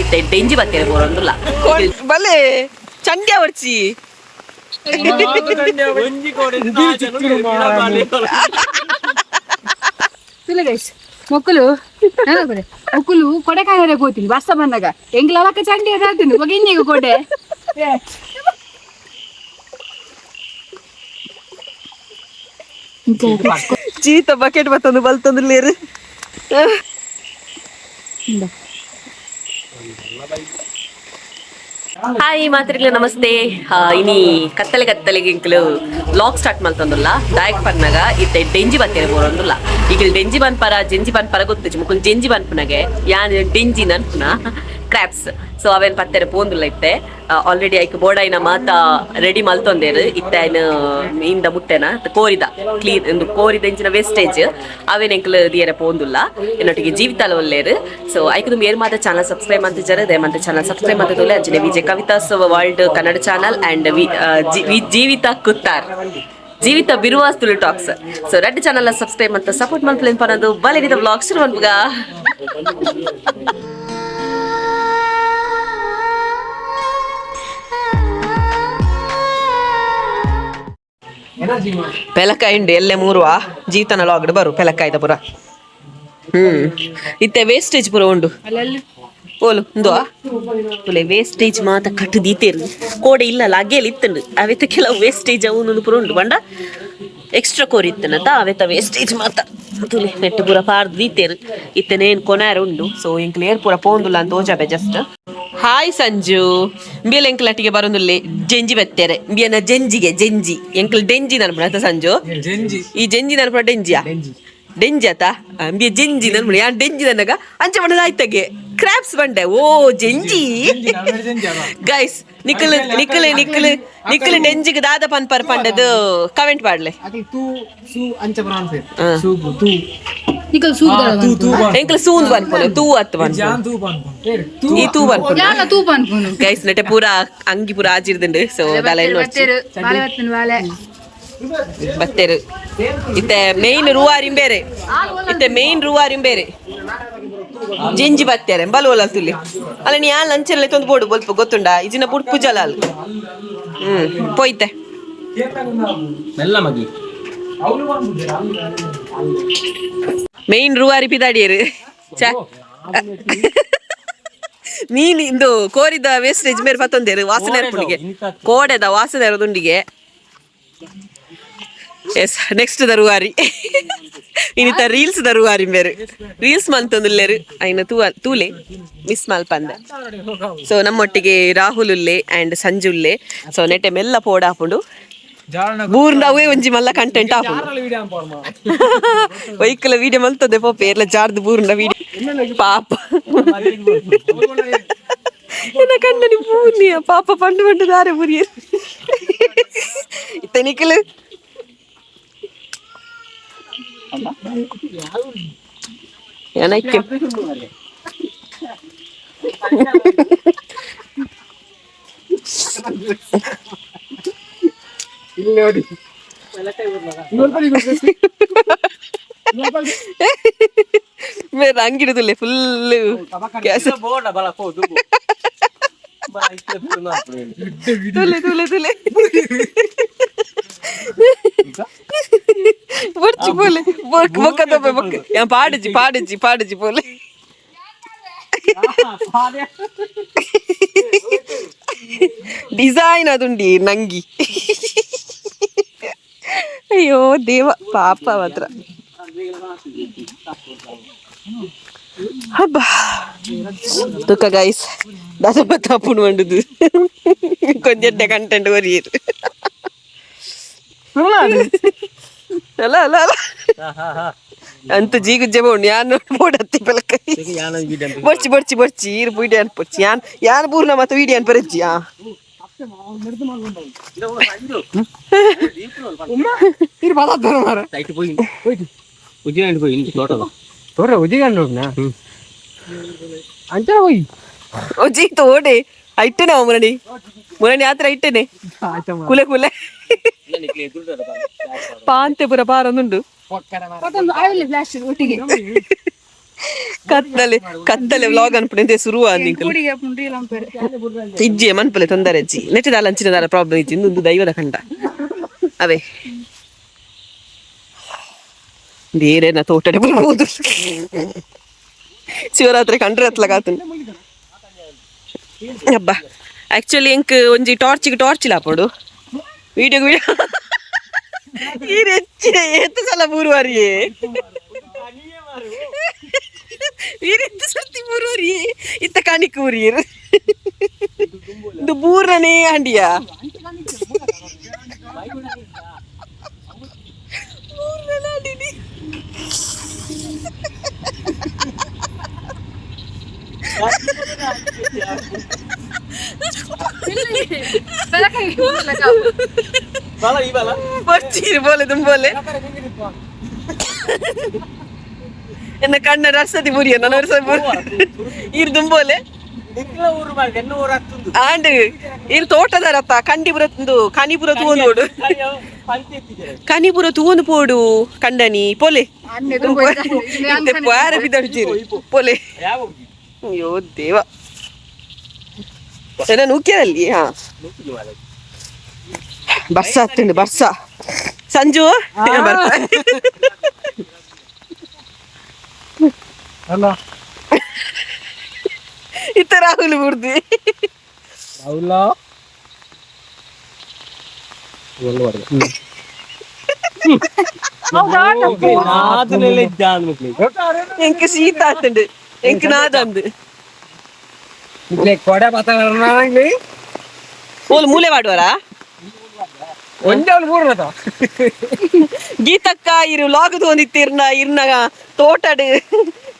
ಇತ್ತೆ ಡೆಂಜಿ ಬತ್ತೆರೆ ಪೋರೊಂದುಲ್ಲ. ಬಲೆ ಚಂಡ್ಯ ವರ್ಚಿ. ತುಲೆ ಗೈಸ್, ಮೊಕ್ಕಲು ಮೊಕ್ಕಲು ಕೊಡೆಕಾಯರೆ ಕೋತೀನಿ ಬರ್ಸ ಬಂದಾಗ ಎಂಗ್ಲ ಅವಕ್ಕ ಚಂಡಿ ಅದಾತೀನಿ ಒಗಿನ್ನಿಗ ಕೊಡೆ. ಜೀತ ಬಕೆಟ್ ಬತ್ತೊಂದು ಬಲ್ತೊಂದು ಲೇರು. ಹಾಯ್ ಮಾತ್ರಿಗ್ಲ ನಮಸ್ತೆ. ಇನಿ ಕತ್ತಲೆ ಕತ್ತಲೆಗೆ ಇಂಕ್ಲು ವ್ಲಾಗ್ ಸ್ಟಾರ್ಟ್ ಮಲ್ತೊಂದುಲ್ಲ. ದಾಯಕ್ ಪನ್ನಗ ಇತ್ತೆ ಡೆಂಜಿ ಬತ್ತೇರೆ ಬೋರೊಂದುಲ್ಲ. ಈಗ ಡೆಂಜಿ ಬನ್ಪರ ಜೆಂಜಿ ಬನ್ಪರ ಗೊತ್ತುಜಿ. ಮುಕುಲ್ ಜೆಂಜಿ ಬನ್ಪುನಗೆ, ಯಾನ್ ಡೆಂಜಿ ನನ್ಪುನ ಕ್ರಾಪ್ಸ್. ಸೊ ಅವೇನ್ ಪತ್ತೆರೆ ಪೋಂದುಲ್ಲ ಇತ್ತೆ. ಆಲ್ರೆಡಿ ಐಕ್ ಬೋಡಾಯಿನ ಮಾತ ರೆಡಿ ಮಲ್ತೊಂದೇರು. ಇತ್ತೆ ಐನ ಇಂದ ಮುಟ್ಟೆನ ಕೋರಿದ ಕ್ಲೀನ್ ಇಂದು ಕೋರಿದ ಇಂಚಿನ ವೇಸ್ಟೇಜ್ ಅವೇನ್ ಎಂಕ್ಲು ದಿಯರೆ ಪೋಂದುಲ್ಲ. ಎನ್ನೊಟ್ಟಿಗೆ ಜೀವಿತಾಲ ಒಲ್ಲೇರು. ಸೊ ಐಕ್ ತುಂಬ ಏರ್ ಮಾತ ಚಾನಲ್ ಸಬ್ಸ್ಕ್ರೈಬ್ ಅಂತ ಜರ ದಯಮಂತ ಚಾನಲ್ ಸಬ್ಸ್ಕ್ರೈಬ್ ಅಂತ ತೋಲೆ. ಅಂಚನೆ Vijay Kavitha's world Kannada channel and Jeevitha Kuttar Jeevitha Biruvas Tulu talks. So red channel subscribe ಅಂತ ಸಪೋರ್ಟ್ ಮಲ್ಪಲೇನ್ ಪನ್ನದು. ಬಲೆ ವ್ಲಾಗ್ ಶುರು ಮನ್ಪುಗ. ಪೆಲಕಾಯಿ ಉಂಡು ಎಲ್ಲೆ ಮೂರುವ ಜೀವಿತನ ಲಾಗ್ಡ್ ಬರು ಪೆಲಕಾಯ್ದ ಪುರ. ಇತ್ತೆ ವೇಸ್ಟೇಜ್ ಪೂರ ಉಂಡು. ಓಲು ಉಂದು ತುಲೆ ವೇಸ್ಟೇಜ್ ಮಾತ ಕಟ್ಟು ದೀತೇರು. ಕೋಡೆ ಇಲ್ಲ ಲಾಗೇಲಿ ಇತ್ತಂಡು ಅವೆತ ಕೆಲವು ವೇಸ್ಟೇಜ್ ಅವು ಪೂರ ಉಂಡು. ಬಂಡ ಎಕ್ಸ್ಟ್ರಾ ಕೋರಿ ಇತ್ತನತ ಅವೆತ ವೇಸ್ಟೇಜ್ ಮಾತ ತುಲೆ ನೆಟ್ಟು ಪೂರ ಪಾರ್ದು ದೀತೇರು. ಇತ್ತನೇನು ಕೊನಾರ ಉಂಡು. ಸೊ ಎಂಕ್ಲು ಏರ್ ಪೂರ ಪೋಂದುಲ್ಲ ಅಂತ ಓಜಾಬೆ ಜಸ್ಟ್. ಹಾಯ್ ಸಂಜು, ಇಂಬಿಯಲ್ ಎಂಕ್ಲಟ್ಟಿಗೆ ಬರೋದುಲ್ಲೆ. ಜೆಂಜಿ ಬತ್ತೇರೆ ಇಂಬಿಯನ ಜೆಂಜಿಗೆ ಜೆಂಜಿ ಎಂಕ್ಲು ಡೆಂಜಿ ನನ್ಪುಣ ಸಂಜು. ಈ ಜೆಂಜಿ ನನ್ಪುಣ ಡೆಂಜಿಯಾ ಡೆಂಜಿ ಆತ ಅಂಬಿಯ ಜೆಂಜಿ ನನ್ಪುಣ. ಯಾನ್ ಡೆಂಜಿ ನನ್ನಗ ಅಂಚ ಬಣ್ಣದ ಆಯ್ತಗೆ ಕ್ರಾಪ್ಸ್ ಬಂಡೆ. ಓ ಜೆಂಜಿ ಗೈಸ್, ನಿಕ್ಕಲ್ ನಿಕ್ಕಲ್ ನಿಕ್ಕಲ್ ನಿಕ್ಕಲ್ ಡೆಂಜಿಗೆ ದಾದ ಪನ್ಪರ್ ಪಂಡದು ಕಮೆಂಟ್ ಮಾಡ್ಲೆ. ನಿಕಲ್ ಸೂಗ್. ಎಂಕ್ಲ ಸೂಂದ್ ಪನ್ಪುನ ತೂ ಅತ್ತು ಪನ್ಪುನ ಈ ತೂ ಪನ್ಪುನ. ಯಾಲ ತೂ ಪನ್ಪುನು. ಗೈಸ್, ನೆಟೆ ಪೂರ ಅಂಗಿ ಪೂರ ಆಜಿರ್ದುಂಡು. ಸೊ ದಾಲ ಎನ್ನು ಬತ್ತೇರು ಬಾಳೆ ಬತ್ತನ್ ಬಾಳೆ. ಬತ್ತೇರು. ಇತ್ತೆ ಮೇನ್ ರೂವಾರಿಂ ಬೇರೆ, ಇತ್ತೆ ಮೇನ್ ರೂವಾರಿಂ ಬೇರೆ ಜೆಂಜಿ ಬತ್ತೇರೆ ಬಲುವಲ್ಲ ತುಲಿ ಅಲ್ಲ. ನೀ ಆ ಲಂಚಲ್ಲಿ ತೊಂದು ಬೋಡು ಬೊಲ್ಪ ಗೊತ್ತುಂಡಾ ಇಜಿನ ಬುಡ್ಪು ಜಲಾಲ್. ಪೋಯ್ತೆ. ಮೆಲ್ಲ ಮಗಿ. ಮೇನ್ ರೂವಾರಿ ಪಿದಾಡಿಯರು ಚ ಮೀನ್ ಇಂದು ಕೋರಿದ ವೇಸ್ಟೇಜ್ ಮೇರೆ ಪತ್ತೊಂದೇರು ವಾಸನೆ ಇರ್ಪುಂಡಿಗೆ ಕೋಡೆದ ವಾಸನೆ ಇರೋದುಂಡಿಗೆ. ಎಸ್, ನೆಕ್ಸ್ಟ್ ದರುವಾರಿ ಇನ್ನಿತ ರೀಲ್ಸ್ ದರುವಾರಿ ಬೇರೆ ರೀಲ್ಸ್ ಮಂತೊಂದುಲ್ಲೇರು ಐನ ತೂ ತೂಲೆ ಮಿಸ್ ಮಲ್ಪಂದೆ. ಸೊ ನಮ್ಮೊಟ್ಟಿಗೆ ರಾಹುಲ್ ಉಲ್ಲೆ ಅಂಡ್ ಸಂಜು ಉಲ್ಲೆ. ಸೊ ನೆಟೆ ಮೆಲ್ಲ ಪೋಡ ಹಾಪುಂಡು. ಬೂರ್ನ ಅವೇ ಒಂಜಿ ಮಲ್ಲ ಕಂಟೆಂಟ್ ಆಪುಂಡು. ವೈಕಲ ವೀಡಿಯೋ ಮಲ್ತದೆ ಪೋಪೆ ಎಲ್ಲ ಜಾರ್ದು ಬೂರ್ನ ವೀಡಿಯೋ. ಪಾಪ ಎನ್ನ ಕಣ್ಣನಿ ಪೂರ್ಣಿಯ ಪಾಪ ಪಂಡು ಪಂಡು ದಾರೆ ಬುರಿಯ ಇತ್ತೆ ನಿಖಲ್ ಏನಕ್ಕೆ ಬೇರೆ ಅಂಗಿಡುದಿಲ್ಲ ಫುಲ್. ತುಲೆ ತುಲೆ ತುಲೆ ಬೊರ್ಚಿ ಪೋಲೆ ಬೊಕ್ ಬೊಕ್ಕ ತಪ್ಪೆ ಬೊಕ್ಕ ಯಾ ಪಾಡುಜಿ ಪಾಡುಜಿ ಪಾಡುಜಿ ಪೋಲೆ. ಡಿಸೈನ್ ಅದುಂಡಿ ನಂಗಿ. ಅಯ್ಯೋ ದೇವ, ಪಾಪ ಮಾತ್ರ. ಹಬ್ಬ ತುಕ್ಕ ಗೈಸ್ ದಾದ ತಪ್ಪುನು ಮಂಡುದು ಕೊಂಜೆಡ್ಡೆ ಕಂಟೆಂಟ್ ಒರಿಯರು. ಅಲ್ಲ ಅಲ್ಲ ಅಲ್ಲ ಅಂತ ಜೀಗುಜ್ಜೆ ಬೋಂಡು ಯಾನ್ ಬೋಡತ್ತಿ ಪಲಕ ಬೊರ್ಚಿ ಬೊರ್ಚಿ ಬೊರ್ಚಿ ಈರು ವೀಡಿಯೋ ಅನ್ಪೊರ್ಚಿ. ಯಾನ್ ಯಾನ್ ಬೂರ್ನ ಮತ್ತೆ ವೀಡಿಯೋ ಅನ್ಪರೆಜ್ಜಿ. ಆ ಒಜಿ ತೋಡೆ ಐಟನೆ ಮುರಣಿ ಮುರಣಿ ಆತ್ರ ಐಟನೆ ಕುಲೆ ಕುಲೆ ಪಾಂತೆ ಪುರ ಪಾರೊಂದುಂಡು. ಫ್ಲಾಶ್ ಒಟ್ಟಿಗೆ. ಕತ್ತಲೆ ಕತ್ತಲೆ ವ್ಲಾಗ್ ಅನ್ಪುನೆ ಶುರು ಆಂದಿಂಕಲ್. ಕೂಡಿಗೆ ರೀಲ್ ಅಂಪೇರು. ಇಜ್ಜೆ ಮನ್ಪಲೆ ತೊಂದರೆ ಅಜ್ಜಿ ನೆಟ್ಟದಾಲ ಅಂಚಿನ ದಾಲ ಪ್ರಾಬ್ಲಮ್ ಇಜ್ಜಿ. ಇಂದು ದೈವದ ಕಂಡ ಅವೇ ಬೇರೆನ ತೋಟಡೆ ಬರ್ಬೋದು. ಶಿವರಾತ್ರಿ ಕಂಡ್ರೆ ಹತ್ಲಗಾತನ್ ಹಬ್ಬ. ಆಕ್ಚುಲಿ ಎಂಕ್ ಒಂಜಿ ಟಾರ್ಚಿಗೆ ಟಾರ್ಚ್ ಲಾಪೋಡು, ವಿಡಿಯೋ ವಿಡಿಯೋ. ಈ ರೆಚ್ಚಿನ ಏತ್ ಸಲ ಬೂರುವಾರಿಯೇ? ಈರೆತ್ತು ಸರ್ತಿ ಬೂರುವಾರಿಯೇ? ಇತ್ತ ಕಾಣಿಕ್ ಊರಿಯರು ಇದು ಬೂರನೇ ಅಂಡಿಯಾ ಬೂರ್ನನೇ ಅಂಡಿನಿ. ಬರ್ಚೀರು ಬೋಲೆ ದುಂಬೋಲೆ. ಎನ್ನ ಕಣ್ಣ ರಸತಿ ಬುರಿಯ ನನ್ನ ವರ್ಷ ಈರ್ ದುಂಬೋಲೆ. ಆಂಡ್ ಈರ್ ತೋಟದಾರತ್ತ ಕಂಡಿಪುರ ಕನಿಪುರ ತೂವೊಂದು ಪೋಡು, ಕನಿಪುರ ತೂವೊಂದು ಪೋಡು ಕಂಡನಿ ಪೋಲೆ ವಾರ ಬಿದ್ದಡ್ತೀರಿ ಪೋಲೆ. ಅಯ್ಯೋ ದೇವ, ಎಲ್ಲ ನೂಕ್ಯದಲ್ಲಿ. ಹಾ, ಬರ್ಸ ಹತ್ತುಂಡು ಬರ್ಸ. ಸಂಜು ಬರ್ತಾ. ಅಲ್ಲ. ಇತ್ತ ರಾಹುಲ್ ಬುಡ್ದಿ. ರಾಹುಲ. ಎಂಕ್ ಶೀತ ಆತುಂಡು, ಎಂಕ್ ನಾದಂದು. ಕೊಡೆ ವಾತಾವರಣ. ಓಲ್ ಮೂಲೆ ಮಾಡುವರಾ? ಒಂದೇ ಮೂರು. ಗೀತಕ್ಕ ಇರು ಲಾಗ್ ತೋಂದಿತ್ತಿರ್ನ ಇರ್ನ ತೋಟಡ್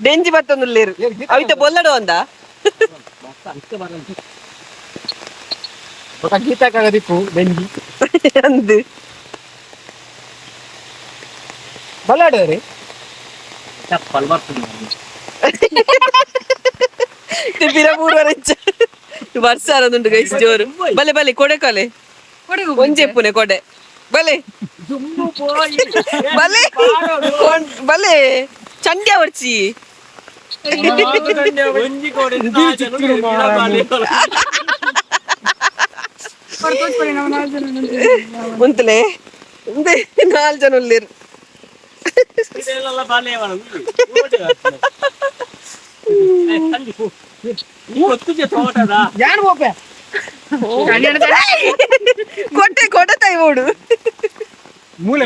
ಡೆಂಜಿ ಬತ್ತೊಂದುಲ್ಲೇರು ಅವಿತ ಬೊಲ್ಲಡು ಅಂದ. ಗೀತಕ್ಕಾಗದಿಕ್ಕು ಬೆಂಜಿ. ಅಂದು. ಬಲ್ಲಾಡ್ರಿ. ಪಿರ ಮೂರುವರೆ ವರ್ಷ ಆರೋದುಂಟು ಗೈಸ್ ಜೋರು. ಬಲೆ ಬಲೆ ಕೊಡೆ ಕೊಲೆ ಒಂಜೆಪ್ಪುನೆ ಕೊಡೆ ಬಲೆ ಬಲೆ ಬಲೆ ಚಂಡ್ಯ ವರ್ಚಿ. ಉಂತಲೆ ನಾಲ್ ಜನ ಉಲ್ಲೇರು. ಕೊಟ್ಟೆ ಕೊಡೆ ತೈ ಓಡು. ಮೂಲೆ.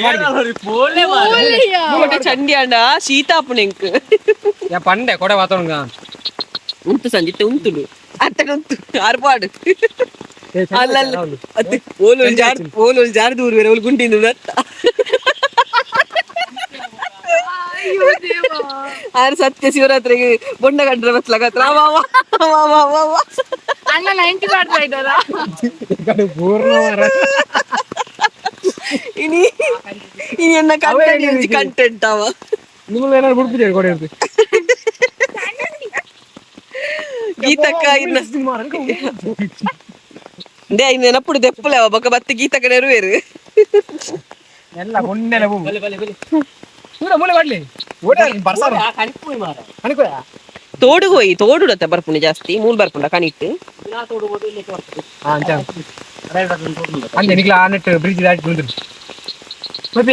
ಕೊಡೆ ಚಂಡಿ ಅಂಡ ಶೀತ ಆಪುಣೆಂಕ್. ಪಂಡೆ ಕೊಡೆ ವಾತಾವರಣ. ಉಂಟು ಸಂಜಿತ್ತೆ ಉಂತುಡು ಅತ್ತಡ ಉಂತು ಆರ್ಪಾಡು ಅಲ್ಲ ಅಲ್ಲ ಅತ್ತೆ ಓಲು ಜಾರ್ ಓಲು ಜಾರ್ ದೂರ ಬೇರೆ ಓಲು ಗುಂಡಿಂದು ಅತ್ತ. ಆರು ಸತ್ಯ ಶಿವರಾತ್ರಿಗೆ ಬೊಂಡ ಕಂಡ್ರೆ ಬತ್ಲಾಗತ್ರ ವಾ ವಾ ವಾ ವಾ ವಾ ವಾ. ಅಣ್ಣ 90 ಮಾಡ್ತಾ ಇದ್ದಾರಾ? ಪೂರ್ಣ. ಇನಿ ಇನಿ ಎನ್ನ ಕಂಟೆಂಟ್ ಕಂಟೆಂಟ್ ಅವ. ನಿಮ್ಮಲ್ಲಿ ಏನಾದ್ರು ಬಿಡ್ಬಿದ್ದೀರಿ ಕೊಡೆ ಇರ್ತಿ. ಗೀತಕ್ಕ ಇನ್ನ they ಇನ್ನ ನೆನಪುಡು ದೆಪ್ಪುಲೆ ಅವ ಬೊಕ ಬತ್ತಿ ಗೀತಕ್ಕ ನೆರವೇರು. ಎಲ್ಲ ಒಂದೆಲೆ ಹೂ ಪೂರ ಮೂಲೆ ಮಾಡ್ಲಿ ಓಡ ಬರ್ಸಾರ ಅನ್ಕೋಯ. ತೋಡುಗೆ ಹೋಯಿ ತೋಡುಡತ್ತ ಬರ್ಪುಂಡು ಜಾಸ್ತಿ ಮೂಲ್ ಬರ್ಪುಂಡ ಕಣಿಟ್ಟು. ಹಾ ಅಂಚ ಅಂದೆ ನಿಕ್ಲ ಆ ನೆಟ್ ಬ್ರಿಡ್ಜ್ ದಾಟಿ ಬಂದ್ರು.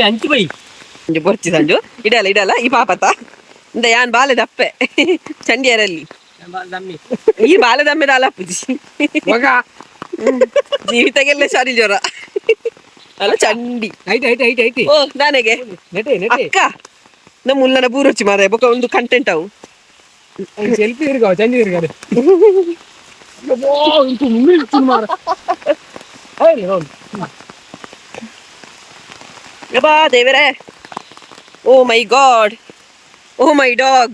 ಅಂಚು ಬೈ. ಒಂಜಿ ಬೊರ್ಚಿ ಸಂಜು ಇಡಲ್ಲ ಇಡಲ್ಲ ಈ ಪಾಪತ ಇಂದ ಯಾನ್ ಬಾಲೆ ದಪ್ಪೆ ಚಂಡಿಯರಲ್ಲಿ ಈ ಬಾಲೆ ದಮ್ಮೆ ದಾಲ ಪೂಜಿ. ಮಗ. ಜೀವಿತಗೆಲ್ಲ ಶಾರಿ ಜ್ವರ ಅಲ್ಲ ಚಂಡಿ. ಐತೆ ಐತೆ ಐತೆ ಐತೆ. ಓ ನಾನೆಗೆ. ನೆಟೆ ನೆಟೆ. ಅಕ್ಕ ನಮ್ಮ ಮುಲ್ಲನ ಬೂರೊಚ್ಚಿ ಮಾರಾಯ ಬೊಕ ಒಂದು ಕಂಟೆಂಟ್ ಅವು. ಸೆಲ್ಫಿ ಇರ್ಗಾವ ಚಂಡಿ ಇರ್ಗಾರೆ ಇಂತು ಮುಂದೆ ಮಾರ. ಅಬ್ಬಾ ದೇವರೇ, oh my god, oh my dog.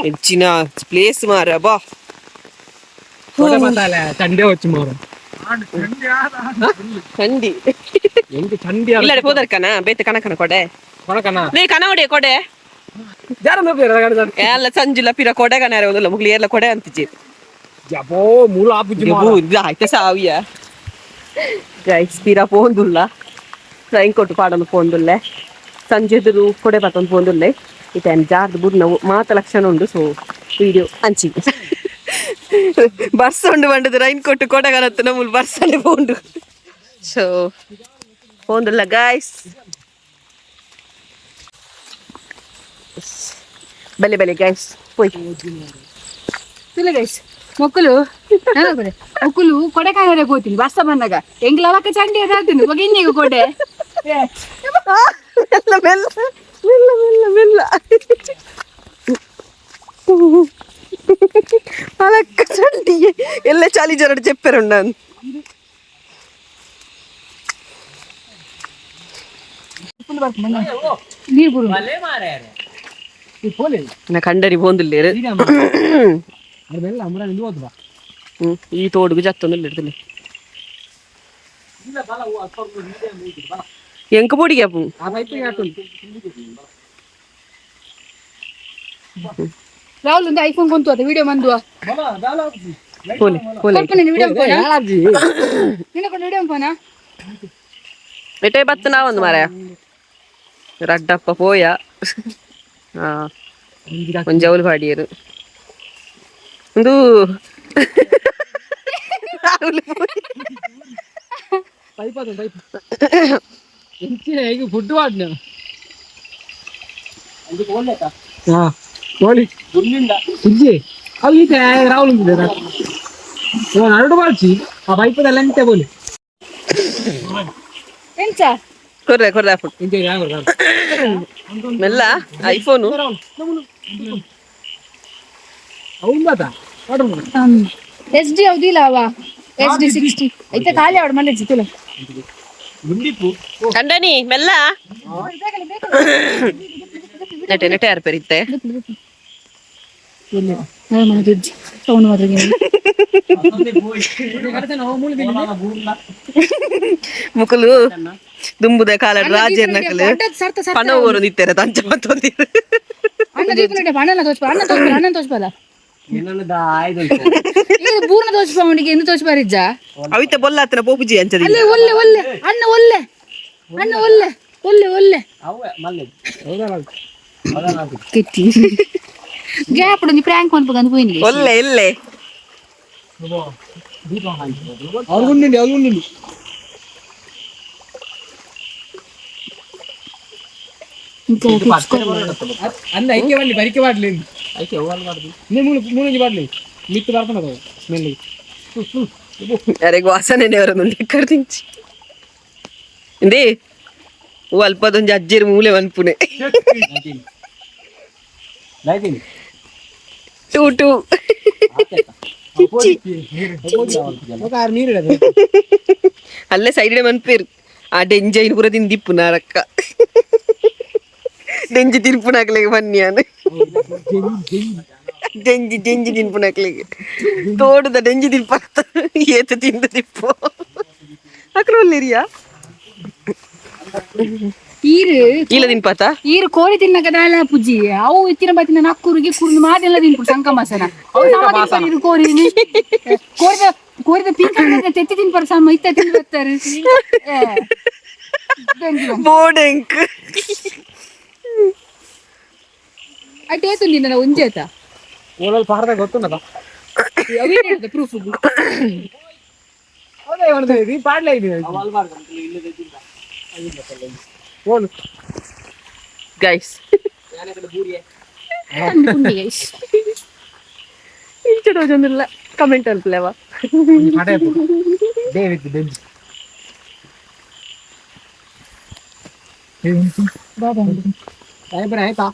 ಹೆಚ್ಚಿನ ಪ್ಲೇಸ್ ಮಾರ ಬಾ. ಚಂಡೆ వచ్చి ಮಾರ. ಚಂಡಿ. ಎಂತ ಚಂಡಿ. ಇಲ್ಲ ಹೋದರ್ಕನ ಬೇತೆ ಕನಕನ ಕೊಡೆ. ಕೊಡಕನ. ಲೇ ಕನ ಹೊಡೆ ಕೊಡೆ. ಯಾರ ಎಲ್ಲ ಸಂಜುಲ ಪಿರ ಕೊಡೆ ಕನಾರೆ ಒಂದಲ್ಲ ಮುಗ್ಲಿ ಎಲ್ಲ ಕೊಡೆ ಅಂತಿಜಿ. ಜಬೋ ಮೂಲ ಆಪುಜಿ ಮಾರ. ಆಯ್ತ ಸಾವಿಯ ಗೈಸ್ ಪಿರ ಪೋಂದುಲ್ಲ ಟ್ರೈನ್ ಕೊಟ್ಟು ಪಾಡೊಂದು ಪೋಂದುಲ್ಲೆ ಸಂಜೆದುರು ಕೊಡೆ ಬತ್ತೊಂದು ಪೋಂದುಲ್ಲೆ. ಇತ್ತೆ ಜಾರ್ದು ಬುಡ್ನ ಮಾತ ಲಕ್ಷಣ ಉಂಡು. ಸೊ ವಿಡಿಯೋ ಅಂಚಿ ಬರ್ಸ ಉಂಡು ಬಂಡದು ರೈನ್ ಕೋಟ್ ಕೊಡಗಲತ್ತು ನಮ್ಮಲ್ಲಿ ಬರ್ಸನೆ ಪೋಂಡು. ಸೊ ಪೋಂದುಲ್ಲ ಗಾಯ್ಸ್. ಬಲೆ ಬಲೆ ಗಾಯ್ಸ್ ಪೋಯ್. ತುಲೆ ಗೈಸ್, ಮೊಕ್ಕಲು ಮೊಕ್ಕಲು ಕೊಡೆಕಾಯರೆ ಹೋಗ್ತೀನಿ ಬರ್ಸ ಬಂದಾಗ. ಎಂಗ್ಲ ಅವಕ್ಕ ಚಂಡಿ ಅದಾಗ್ತೀನಿ ಒಗಿನ್ನಿಗೆ ಕೊಡೆ. ಮೆಲ್ಲ ಮೆಲ್ಲ ಮೆಲ್ಲ ಮೆಲ್ಲ ಮೆಲ್ಲ ಅಲಕ್ಕ ಚಂಡಿ ಎಲ್ಲ ಚಾಲಿ ಜರಡು చెప్పారు. ನೀರು ಬರು. నా కండరి పోందులేరు. ಈ ತೋಡುಗು ಜತ್ತೊಂದು ಎಂಕ ಪೊಡಿಗೆ ಅಪ್ಪು. ರಾಹುಲ್ ಒಂದು ಐಫೋನ್ ಕೊಂತು ಅದ ವಿಡಿಯೋ ಮಂದುವ. ಪೋಲೆ ಪೋಲೆ. ಕೊಡ್ಪನೆ ವಿಡಿಯೋ ಫೋನ ನಿನ್ನ ಕೊಂಡು ವಿಡಿಯೋ ಫೋನ. ಎಟೆ ಬತ್ತು ನಾವೊಂದು ಮಾರಾಯ ರಡ್ಡಪ್ಪ ಪೋಯ. ಹಾ, ಒಂಜಿ ಅವ್ಲು ಪಾಡಿಯರು ಒಂದು ರಾಹುಲ್ ಪೋಯ. ಫುಡ್ ವಾಡ್ನ ಕೋಳಿ ಸುಜ್ಜಿ ಅವು ಈತ ರಾಹುಲ್ ఉంದಿದೆ. ನರಡು ಬಾಳ್ಚಿ ಆ ಪೈಪದಲ್ಲ ಎಂತ ಬೋಲಿ. ಎಂಚ? ಕೊರ್ರೆ ಕೊರ್ರೆ ಅಪ್ಪು. ಇಂಚ. ಮೆಲ್ಲ ಐಫೋನು. అవును ಬಾತ. ಎಸ್ ಡಿ ಹೌದಿಲ್ಲ ಅವ ಎಸ್ ಡಿ 60 ಐತೆ ಖಾಲಿ ಅವಡು ಮನೆ ಜಿತ್ತುಲ. ಕಂಡನಿ ಮೆಲ್ಲ ನೆಟೆ ನೆಟೆ ಯಾರು ಪೆರಿತ್ತೆ. ಸೌಂಡ್ ಮಾತ್ರ. ಮುಕುಲು ದುಂಬುದ ಕಾಲ ರಾಜೇರ್ನಕಲು ಸರ್ತ ಸರ್ತ. ಪಣ ಊರು ನಿತ್ತಾರೆ ತಂಚ ಮತ್ತೊಂದಿರು. ಅಣ್ಣ ದೀಪನ ಅಣ್ಣನ ತೋಚ್ಪ, ಅಣ್ಣ ತೋಚ್ಪ, ಅಣ್ಣನ ತೋಚ್ಪಲ್ಲ. ಈಗ ಪೂರ್ಣ ತೋಚ್ಪ ಅವನಿಗೆ ಎಂದು ತೋಚ್ಪಾರಿಜ್ಜ. ಅವಿತ ಬೊಲ್ಲಾತನ ಪೋಪುಜಿ ಅಂಚದಿ. ಅಲ್ಲೇ ಒಲ್ಲೆ ಒಲ್ಲೆ ಅಣ್ಣ ಒಲ್ಲೆ ಅಣ್ಣ ಒಲ್ಲೆ ಒಲ್ಲೆ ಒಲ್ಲೆ ಕಿಟ್ಟಿ ಗ್ಯಾಪ್ ಒಂಜಿ ಪ್ರ್ಯಾಂಕ್ ಮನ್ಪಗಂದು ಪೋಯಿನಿ. ಒಲ್ಲೆ ಎಲ್ಲೆ. ಅವ್ರಿಗುಂಡಿ ಅವ್ರಿಗುಂಡಿ. ಅಂದ ಐಕೆ ಬರಲಿ ಬರಿಕೆ ಬಾಡ್ಲಿ ನೀ ಮೂರು ಮೂರು ಬಾಡ್ಲಿ ಮಿತ್ತು ಬರ್ತಾನ ಸ್ಮೆಲ್. ಅರೆ ವಾಸನೆ ಅವರನ್ನು ಕರ್ದಿಂಚಿ ಇಂದೇ ಓ ಅಲ್ಪದೊಂಜಿ ಅಜ್ಜಿರ್ ಮೂಲೆ ಮನ್ಪುನೆ ಟೂ ಟೂ. ನೀರು. ಅಲ್ಲೇ ಸೈಡ್ ಮನ್ಪೇರು ಆ ಡೆಂಜೈನ್ ಪೂರ ತಿಂದಿಪ್ಪು ನಾರಕ್ಕ ಡೆಂಜಿ ತಿನ್ಪುನಾಕ್ಲೆಗ್ ಬನ್ನಿಯಾನ ಡೆಂಜಿ ಡೆಂಜಿ ತಿನ್ಪುನಾಕ್ಲೆಗ್ ತೋಡುದ ಡೆಂಜಿ ತಿನ್ಪಾಕ್ತ ಏತ ತಿಂದು ತಿಪ್ಪು ಅಕ್ಲು ಒಲ್ಲೆರಿಯಾ. ಈರು ಇಲ್ಲ ತಿನ್ಪಾತ. ಈರು ಕೋಳಿ ತಿನ್ನಕ ದಾಲ ಪುಜ್ಜಿ ಅವು ಇತ್ತಿನ ಬತ್ತಿನ ನಕ್ಕುರಿಗೆ ಕುರ್ನು ಮಾದೆಲ್ಲ ತಿನ್ಪು ಸಂಕ ಮಸನ ಅವು ಸಮ ತಿನ್ಪಾರು. ಇರು ಕೋರಿ ಕೋರಿದ ಕೋರಿದ ಪಿಂಕ್ ತೆತ್ತಿ ತಿನ್ಪಾರು ಸಮ ಇತ್ತ ತಿಂದು ಬರ್ತಾರೆ. ಬೋಡೆಂಕ್. ಅಟ್ ಏತು ನಿನ್ನ ಒಂಜೇತ. ಓಲಲ್ಲಿ ಪಾರ್ದಾಗ ಗೊತ್ತುಂಡದ. ಪ್ರೂಫ್. ಹೌದಾ, ಇವನದು ಪಾಡ್ಲೇ ಇದೆ ಓಲು. ಗೈಸ್, ಇಂಚಡೋಜೊಂದಿಲ್ಲ ಕಮೆಂಟ್ ಅನ್ಪ್ಲೇವ. David Benz. ಆಯ್ತಾ?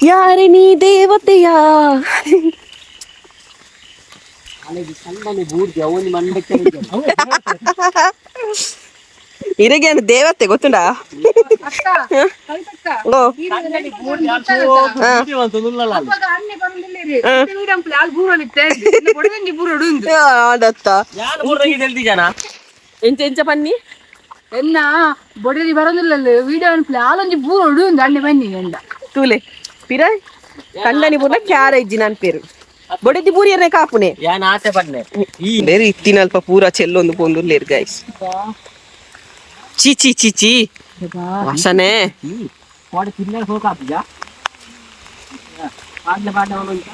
ಯಾರೇ ನೀ ದೇವತೆಯಾ? ಇರಗೆ ದೇವತೆ ಗೊತ್ತುಂಡಾ? ಅಕ್ಕ ಕವಿತಕ್ಕ. ಓ. ಅಪ್ಪಗ ಅಣ್ಣೆ ಬರಂದಿಲ್ಲ ಬೂರಡು. ಆಡತ್ತ ಎಂಚ ಎಂಚ ಪನ್ನಿ. ಎನ್ನ ಬೊಡದಿ ಬರಂದಿಲ್ಲ ವಿಡಿಯೋ ಅನ್ಪ್ಲೆ ಆಲೊಂಜಿ ಬೂರಡು ಅಣ್ಣೆ ಬನ್ನಿ ಎಂದ. ತೂಲೆ ಪಿರ ಕಂಡನಿ ಪೂರ್ಣ ಕ್ಯಾರ ಇಜ್ಜಿ ನನ್ ಪೇರು. ಬೊಡೆದಿ ಬೂರಿಯರ್ನೆ ಕಾಪುನೆ. ಯಾನ್ ಆತೆ ಪನ್ನೆ ಈ. ಬೇರೆ ಇತ್ತಿನಲ್ಪ ಪೂರ ಚೆಲ್ಲೊಂದು ಪೊಂದುಲ್ಲೇರು ಗೈಸ್. ಚಿ ಚಿ ಚಿ ಚಿ, ವಾಸನೆ. ಕೋಡೆ ತಿನ್ನರೆ ಹೋಗಾಪುಜ ಪಾಡ್ಲೆ ಪಾಡ್ಲೆ ಉಂಟಾ.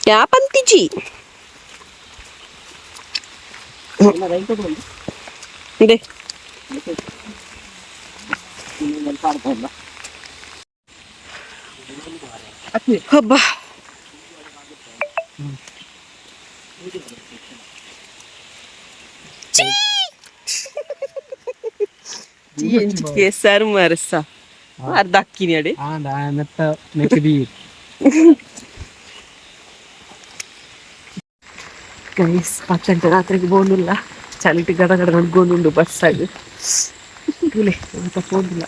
ಕ್ಯಾಪಂತಿಜಿ. ಇದೆ. ಹಬ್ಬ. ಸರ್ ಮರಸ ಅರ್ಧ ಅಕ್ಕಿನಿ ಅಡೆ. ಆಂಡ ಮೆತ್ತ ಮೆಕ್ಕ ಬೀರ್. ಗೈಸ್, 10 ಗಂಟೆ ರಾತ್ರಿಗೆ ಬೋಂದುಲ್ಲ. ಚಳಿಟ್ ಗಡ ಗಡ ನಡ್ಗೊಂದುಂಡು ಬಸ್ ಆಗಿ. ತೂಲೆ, ಮಾತ ಪೋಂದಿಲ್ಲ.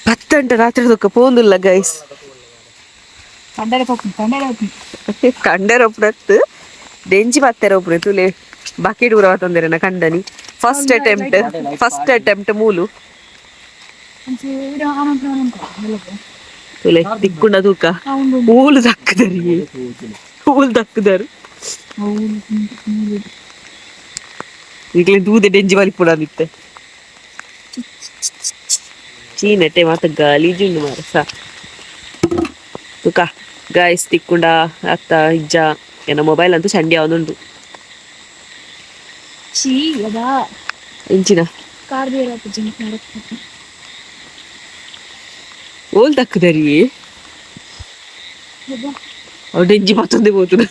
10 ಗಂಟೆ ರಾತ್ರಿ ದೊಕ್ಕ ಪೋಂದುಲ್ಲ ಗೈಸ್. ಕಂಡರೆ ಹೋಗ್ತೀನಿ, ಕಂಡರೆ ಹೋಗ್ತೀನಿ. ಕಂಡರ ಒಪ್ಪು, ಡೆಂಜಿ ಬತ್ತೆರ ಒಪ್ಪು. ತುಲೆ, ಬಕೆಟ್ ಊರ ತಂದೆರನ ಕಂಡನಿ. First attempt, first attempt ಮೂಲು. ಒಂಚೂರು ಆಮಂತ್ರಣ ಅನ್ಕೊ. ತುಲೆ, ತಿಕ್ಕುಂಡ ತೂಕ. ಮೂಲು ದಕ್ಕದರಿ, ಮೂಲು ದಕ್ಕದರು. ಈಗಲೇ ದೂದೆ ಡೆಂಜಿ ಬಲಿಪುಡ ನಿತ್ತೆ. ಚೀನಟೆ ಮಾತ ಗಲೀಜುಂಡು ಮಾರಸ. ತುಕ ಗಾಯ್ಸ್, ತಿಕ್ಕುಂಡ ಅತ್ತ ಇಜ್ಜ ಎನ್ನ ಮೊಬೈಲ್ ಅಂತೂ ಚಂಡಿ ಅವನುಂಡು. ಚೀ ಅದಾ. ಇಂಚಿನ. ಕಾರ್ ಬೇರೆ ಜಿಂಕ್. ಓಲ್ ದಕ್ಕದರಿ. ಅವು ಡೆಂಜಿ ಮತ್ತೊಂದೇ ಹೋತುನ.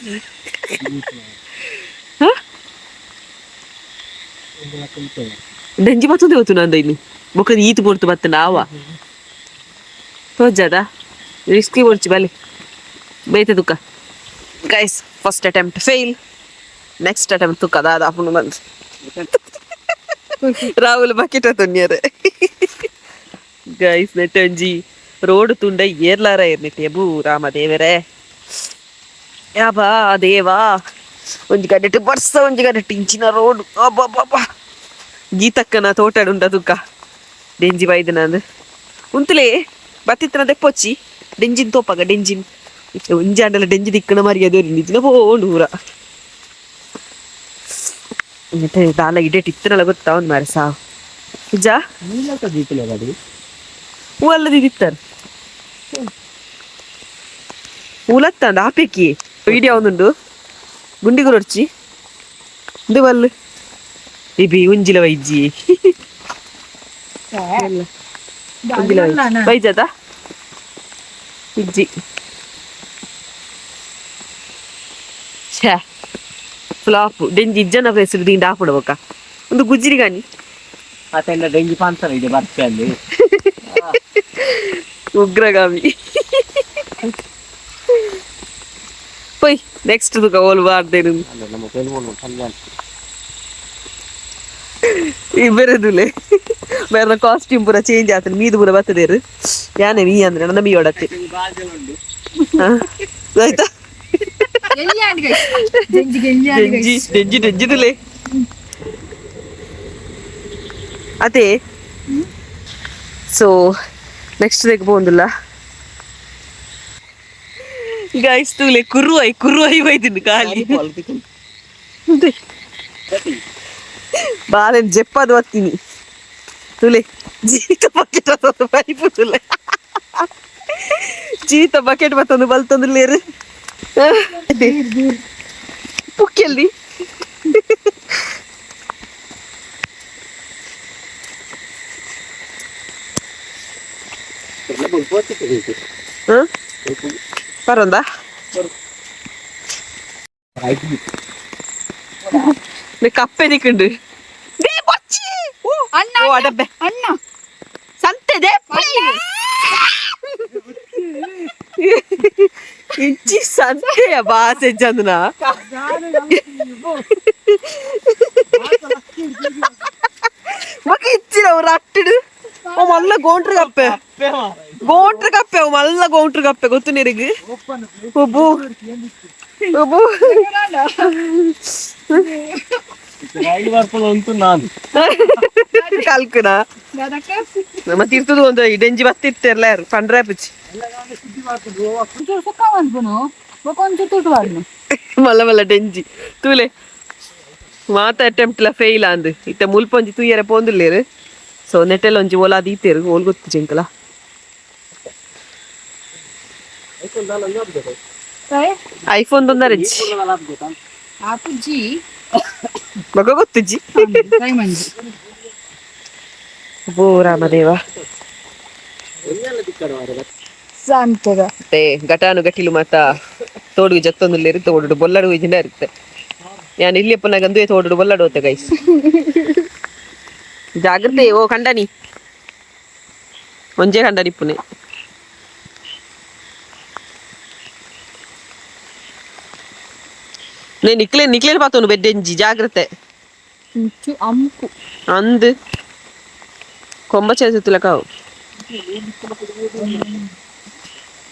ಡೆಂಜಿ ಮತ್ತೊಂದೇ ಹೋತುನ ಅಂದ. ಇನ್ನು ಬೊಕ್ಕ ಈತು ಪೊರ್ತು ಬತ್ತಂಡ ಆವ ತೋಜದ ರಿಸ್ಕಿ ಬೊರ್ಚಿ ಬಲೆ ಬೇತೆ. ತುಕ್ಕ guys, first attempt fail. Next attempt ತುಕ್ಕ ದಾದ ಅಪ್ಪನು ಬಂದು. ರಾಹುಲ್ ಬಕೆಟ್ ತೊನ್ಯರೆ ಗೈಸ್. ನೆಟ್ಟಂಜಿ ರೋಡ್ ತುಂಡ ಏರ್ಲಾರ ಏರ್ನೆಟ್. ಎಬು ರಾಮ ದೇವರೇ, ಯಾಬಾ ದೇವಾ. ಒಂಜಿ ಗಡ್ಡೆಟ್ ಬರ್ಸ, ಒಂಜಿ ಗಡ್ಡೆಟ್ ಇಂಚಿನ ರೋಡ್. ಅಬ್ಬಬ್ಬಬ್ಬ. ಗೀತಕ್ಕನ ತೋಟಡುಂಡ ತುಕ್ಕ. ಡೆಂಜಿ ಬೈದನಂದು ಉಂತುಲೇ ಬತ್ತಿತ್ತನ ದೆಪ್ಪೊಚ್ಚಿ. ಡೆಂಜಿನ್ ತೋಪಾಗ ಡೆಂಜಿನ್ ಒಂಜಿ ಆಂಡಲ ಡೆಂಜಿ ದಿಕ್ಕಣ ಮರ್ಯಾದೆ ನಿಜಿನ ಪೋಂಡು ಊರ. ಮತ್ತೆ ದಾಲ ಇಡೇಟ್ ಇತ್ತನಲ್ಲ ಗೊತ್ತಾ ಅವ್ನು ಮಾರೆ ಸಾವು ನಿಜ. ನೀಲಕ ದೀಪಲೆ ಗಾಡಿ. ಹೂವಲ್ಲದಿತ್ತಾರೆ ಉಲತ್ತಂದ ಆಪೆಕ್ಕಿ ವಿಡಿಯೋ ಒಂದುಂಡು. ಗುಂಡಿಗುರೊರ್ಚಿ ಇಂದು ಬಲ್ಲು ಇಬಿ ಉಂಜಿಲ ವೈಜ್ಜಿ. ಉಂಜಿಲ ವೈಜದ ಇಜ್ಜಿ. ಛೇ, ಫ್ಲಾಪ್. ಡೆಂಜಿ ಇಜ್ಜನ ಫೇಸ್ ದಿಂಡ ಆಪುಡ ಬೊಕ್ಕ ಒಂದು ಗುಜ್ಜಿರಿ ಗಾನಿ. ಆತೆಲ್ಲ ಡೆಂಗಿ ಪಾನ್ಸರ್ ಇದೆ ಬರ್ತೆ ಅಲ್ಲಿ. ಉಗ್ರಗಾಮಿ. ಪೊಯ್, ನೆಕ್ಸ್ಟ್ ತುಕ ಓಲ್ ಬಾರ್ದೇನು. ಅಲ್ಲ, ನಮ್ಮ ಕೆಲವು ಕಲ್ಯಾಣ. ಇಬ್ಬರದುಲೆ ಬೇರೆ ಕಾಸ್ಟ್ಯೂಮ್ ಪೂರ ಚೇಂಜ್ ಆತನ. ಮೀದು ಪೂರ ಬರ್ತದೇರು. ಯಾನೆ ಮೀ ಅಂದ್ರೆ ನನ್ನ ಮೀ ಒಡತ್ತೆ ಆಯ್ತಾ. ಎಲ್ಲಿ ಆಂಡ್ ಗೈಸ್, ಜಂಜಿಗೆ ಎಲ್ಲಿ ಆಂಡ್. ಡೆಂಜಿ ಡೆಂಜಿ ಡೆಂಜಿದುಲೆ ಅದೇ. ಸೊ ನೆಕ್ಸ್ಟ್ ದೇಕ್ ಪೋಂದುಲ್ಲ ಗೈಸ್. ತೂಲೆ, ಕುರು I ಕುರು I ಬೈದಿನ ಖಾಲಿ. ಬಾಲೆನ್ ಜೆಪ್ಪದು ಬತ್ತೀನಿ. ತುಲೆ, ಜೀತ ಬಕೆಟ್ ಬೈಪು. ತುಲೆ, ಜೀತ ಬಕೆಟ್ ಬತ್ತೊಂದು ಬಲ್ತೊಂದು ಲೇರು ಪುಕ್ಕೆಲ್ಲಿ. ಹ ಪರಂದ ಕಪ್ಪೆ ನಿಕ್ಕುಂಡು. They ಬೊಚ್ಚಿ. ಓ, ಅಣ್ಣ. ಓ, ಅಡಬ್ಬೆ. ಅಣ್ಣ. ಸಂತೆ they. ಇಂಚಿ ಸಂತೆಯ ಬಾಸೆ ಚಂದನ. ಬೊಕ ಇಚ್ಚಿನ ಅವ್ರು ಅಟ್ಟಿಡು. ಓ ಮಲ್ಲ ಗೋಂಟ್ರ ಕಪ್ಪೆ, ಗೋಂಟ್ರ ಕಪ್ಪೆ. ಅವು ಮಲ್ಲ ಗೋಂಟ್ರ ಕಪ್ಪೆ ಗೊತ್ತು ನಿನಗೆ. ಒಬ್ಬು ಒಬ್ಬು. ರೈಲ್ ಬರ್ಪದ ಉಂಟು ನಾನು. ಕಲ್ಕುನ ನಮ್ಮ ತಿರ್ತದು ಒಂದು ಡೆಂಜಿ ಬತ್ತಿರ್ತಿರ್ಲ ಯಾರು ಪಂಡ್ರೆ ಪುಚ್ಚಿ ಒಂಚೂರು ಸುಕ್ಕ ಮನ್ಪುನು ಬೊಕ ಒಂಚೂರು ತುಟ್ಟು ಪಾಡ್ನು. ಮಲ್ಲ ಮಲ್ಲ ಡೆಂಜಿ ತೂಲೆ ಮಾತ ಅಟೆಂಪ್ಟ್ ಲ ಫೇಲ್ ಅಂದ್ ಇತ್ತೆ ಮುಲ್ಪ ಒಂಜಿ ತೂಯರೆ ಪೋಂದುಲ್ಲೇರು. ಸೊ ನೆಟ್ಟೆಲ್ ಒಂಜಿ ಓಲಾ ದೀತೇರು ಓಲ್ ಗೊತ್ತು ಜಿಂಕಲ. ಐಫೋನ್ ತೊಂದರೆ. ಆಪುಜಿ. ಮಗ ಗೊತ್ತುಜ್ಜಿ. ಟ್ರೈ ಮಂಜಿ. ಓ ರಾಮದೇವ. ಸಂತದ. ಮತ್ತೆ ಘಟಾನು ಗಟಿಲು ಮಾತ ತೋಡುಗು ಜತ್ತೊಂದುಲ್ಲೇರು ತೋಡುಡು ಬೊಲ್ಲಡು ಇಜಿಂಡ ಇರುತ್ತೆ. ನಾನು ಇಲ್ಲಿ ಅಪ್ಪನಾಗ ಅಂದುವೆ ತೋಡುಡು ಬೊಲ್ಲಡು ಹೋತೆ ಗೈಸ್. ಜಾಗ್ರತೆ ಓ ಕಂಡನಿ ಒಂಜೇ ಕಂಡನಿ ಪುಣೆ. ನೇ ನಿಕ್ಲೆ ನಿಕ್ಲೇನ್ ಪಾತೋನು ಬೆಡ್ಡೆಂಜಿ ಜಾಗ್ರತೆ. ಒಂಚು ಅಮ್ಕು. ಅಂದ್ ಕೊಂಬ చేతులకావు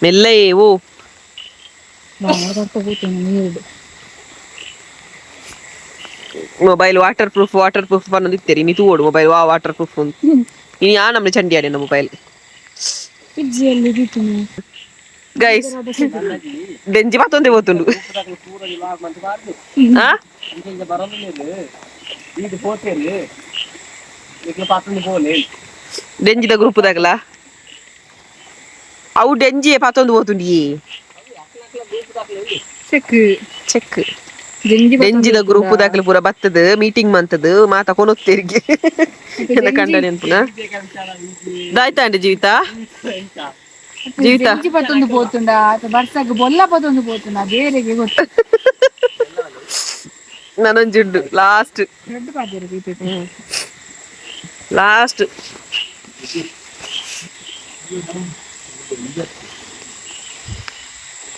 ಮೆಲ್ಲ ಓ. ನೀರು. Mobile water proof water proof ಪನ್ನೊಂದಿತ್ತೇರಿ ಇನಿ ತೂವೊಡು ಮೊಬೈಲ್ ವಾ ವಾಟರ್ ಪ್ರೂಫ್ ಇನಿ ಆ ನಮ್ನೆ ಚಂಡಿ ಆಡಿನ ಮೊಬೈಲ್. ಪಿಜ್ಜಿಯಲ್ಲಿ ದೀತುನು. ಗೈಸ್ ಡೆಂಜಿ ಮತ್ತೊಂದೇ ಪೋತುಂಡು. ಆ ಡೆಂಜಿದ ಗ್ರೂಪ್ ದಾಗಲ ಅವು ಡೆಂಜಿಯೇ ಪತ್ತೊಂದು ಪೋತುಂಡು ಈ. ಚೆಕ್. ಚೆಕ್. ಡೆಂಜಿ. ಡೆಂಜಿದ ಗ್ರೂಪ್ ದಾಗಲ ಪೂರ ಬತ್ತದು ಮೀಟಿಂಗ್ ಮಂತದು ಮಾತ ಕೊನೊತ್ತೇರಿಗೆ ಎನ್ನ ಕಂಡ ನೆನ್ಪುನ ದಾಯ್ತಾಂಡೆ ಜೀವಿತ ಜೀವಿತ. ಡೆಂಜಿ ಪತ್ತೊಂದು ಪೋತುಂಡ ಅಥವಾ ಬರ್ಸಗ್ ಬೊಲ್ಲ ಪತ್ತೊಂದು ಪೋತುಂಡ ಬೇರೆಗೆ ಗೊತ್ತು. ನಾನೊಂಜುಂಡು ಲಾಸ್ಟ್. ದೊಡ್ಡ ಪಾತೆರ ದೀಪೆ. ಲಾಸ್ಟ್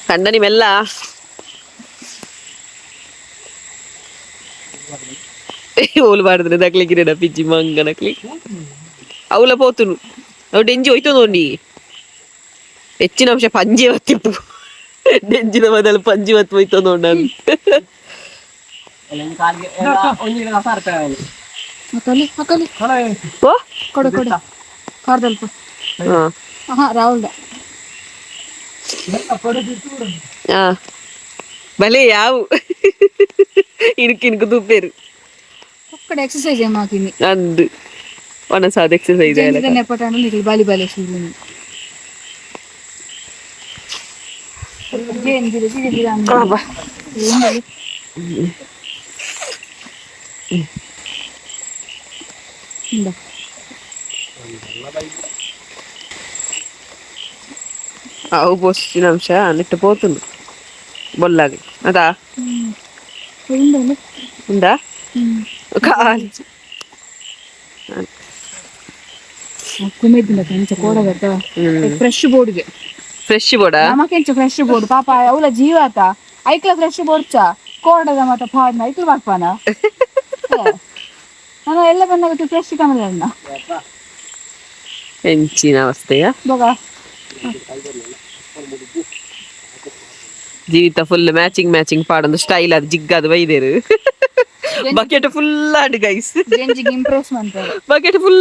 ಕಂಡನಿ ಮೆಲ್ಲ ಓಲು ಬಾರ್ದ್ರೆ ದಕ್ಲಿಗಿರೇನ ಪಿಜ್ಜಿ ಮಂಗನಕ್ಲಿ ಅವಲ ಪೋತುನು ಅವು ಡೆಂಜಿ ಹೋಯ್ತು ನೋಡಿ ಹೆಚ್ಚಿನ ಅಂಶ ಪಂಜಿ ಬತ್ತಿಪ್ಪು ಡೆಂಜಿನ ಬದಲು ಪಂಜಿ ಬತ್ತು ಹೋಯ್ತು ನೋಡ್ ನಾನು. ಅಕಲಿ ಅಕಲಿ. ಓ. ಕೊಡು ಕೊಡು ಕಾರ್ದಲ್ಪ. ಹಾ. ಹಾ ರಾಹುಲ್. ಆ ಭಲೇ ಯಾವು ಇಣುಕು ಇಣುಕು ತೂಪೇರು. ಒಕ್ಕಡೆ ಎಕ್ಸರ್ಸೈಸ್ ಏಮ್ ಹಾಕಿನಿ. ಅಂದು ಒಣಸಾದ ಎಕ್ಸರ್ಸೈಸ್. ನೆಪಟಾಂಡ ನಿಕ್ಲಿ ಬಾಲಿ ಬಾಲಿ ಶುರು ಜೇನ್ ಗಿಡ ಗಿಡ ಗಿಡ. ಇಂದ. ಅವು ಪೋಸ್ಟಿನ ಅಂಶ ನೆಟ್ಟು ಪೋತುಂಡು ಬೊಲ್ಲಾಗಿ ಅದಾ. ಉಂಡಲ್ಲ. ಉಂಡಾ ಖಾಲಿ. ಕುಮೆದ್ದಿನ ಕಂಚ ಕೋಡಗತ್ತ ಫ್ರೆಶ್ ಬೋರ್ಡ್ಗೆ. ಫ್ರೆಶ್ ಬೋಡ. ನಮಕೆಂಚ ಫ್ರೆಶ್ ಬೋರ್ಡ್ ಪಾಪ ಅವಲ ಜೀವಾತ ಐಕ್ಲ ಫ್ರೆಶ್ ಬೋರ್ಡ್ಚ ಕೋಡದ ಮತ್ತ ಪಾಡ್ನ ಐಕ್ಲ ಬಾಕ್ಪಾನ ನಾನು ಎಲ್ಲ ಬಂದಾಗ ಫ್ರೆಶ್ ಕಮಲ. ಎಂಚಿನ ಅವಸ್ಥೆಯ. ಬೊಗ. ಜೀವಿತ full matching matching ಪಾಡೊಂದು style ಅದು ಜಿಗ್ಗದು ಬೈದೇರು ಬಕೆಟ್ ಫುಲ್ ಆಂಡ್ ಗೈಸ್. ಜೆಂಜಿಗೆ ಇಂಪ್ರೆಸ್ ಮಾಡ್ತಾರೆ. Bucket full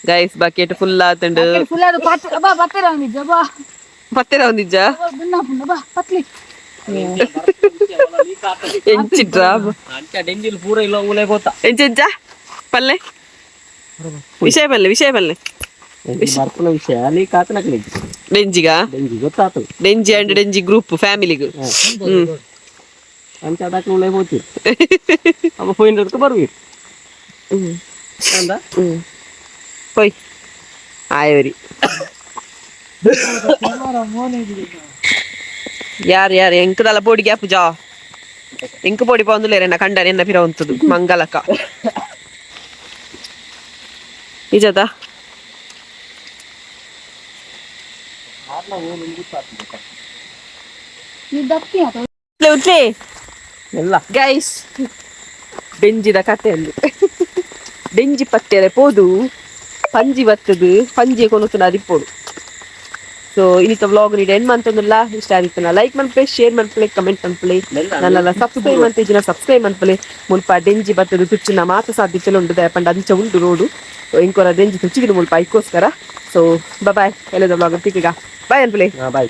guys, bucket full ಆತುಂಡು. Full ಅದು ಪತ್ ಬಾ ಬತ್ತರ ಒಂದಿಜ್ಜ ಬಾ. ಪತ್ತೆರ ಒಂದಿಜ್ಜ. ಬುನ್ನ ಪುನ್ನ ಬಾ ಪತ್ಲಿ. ಎಂಚಿಡ್ರಾ. ಅಂಚ ಡೆಂಜಿಲ್ ಪೂರ ಇಲ್ಲ ಊಲೇ ಗೊತ್ತಾ. ಎಂಚ ಎಂಚ ಪಲ್ಲೆ ವಿಷಯ ಪಲ್ಲೆ ವಿಷಯ ಪಲ್ಲೆ. ಬರ್ಪುನ ವಿಷಯ ಲೀಕ್ ಆತನಕ್ಲಿ. ಡೆಂಜಿಗ. ಡೆಂಜಿ ಗೊತ್ತಾತು. ಡೆಂಜಿ ಅಂಡ್ ಡೆಂಜಿ ಗ್ರೂಪ್ ಫ್ಯಾಮಿಲಿಗ್. ಅಂಚ ಅದಕ್ಕೆ ಉಲೇ ಹೋಗ್ತೀರಿ ಅವ ಹೋಯಿನದಕ್ಕೆ ಬರುವಿರಿ ಅಂದ. ಪೊಯ್ ಆಯವರಿ ಯಾರು ಯಾರು ಎಂಕದಲ್ಲ ಪೋಡಿ ಗ್ಯಾಪ್ ಜಾ ಎಂಕ ಪೋಡಿ ಪೋಂದುಲೇರೆ ಎನ್ನ ಕಂಡ ಎನ್ನ ಪಿರ ಉಂತುದು ಮಂಗಲಕ ನಿಜದ. ಈ ದತ್ತಿ ಆತ. ಉತ್ಲೆ ಉತ್ಲೆ. ಎಲ್ಲ. ಗೈಸ್ ಡೆಂಜಿದ ಕತೆ ಅಂದು ಡೆಂಜಿ ಪತ್ತೆರೆ ಪೋದು ಪಂಜಿ ಬತ್ತದು ಪಂಜಿ ಕೊನುತು ಅದಿಪ್ಪೋಡು. ಸೊ ಇನ್ನಿತ ವ್ಲಾಗ್ ನೀಡ್ ಎಂಡ್ ಮಂತೊಂದುಲ್ಲ. ಇಷ್ಟ ಆದಿತ್ತನ ಲೈಕ್ ಮನ್ಪುಲೆ, ಶೇರ್ ಮನ್ಪುಲೆ, ಕಮೆಂಟ್ ಮನ್ಪುಲೆ. ನನ್ನಲ್ಲ ಸಬ್ಸ್ಕ್ರೈಬ್ ಮಂತಿಜಿನ ಸಬ್ಸ್ಕ್ರೈಬ್ ಮನ್ಪುಲೆ. ಮುಲ್ಪ ಡೆಂಜಿ ಬತ್ತದು ತುಚ್ಚಿನ ಮಾತ ಸಾಧ್ಯತೆಲು ಉಂಡು, ಪಂಡ ಅಂಚ ಉಂಡು ರೋಡು. ಇಂಕೊರ ಡೆಂಜಿ ತುಚ್ಚಿದಿನ ಮುಲ್ಪ ಐಕೋಸ್ಕರ. ಸೊ ಬಾಯ್, ಎಲ್ಲದ ವ್ಲಾಗ್ ತಿಕ್ಕಿಗ. ಬಾಯ್ ಅನ್ಪುಲೆ. ಬಾಯ್.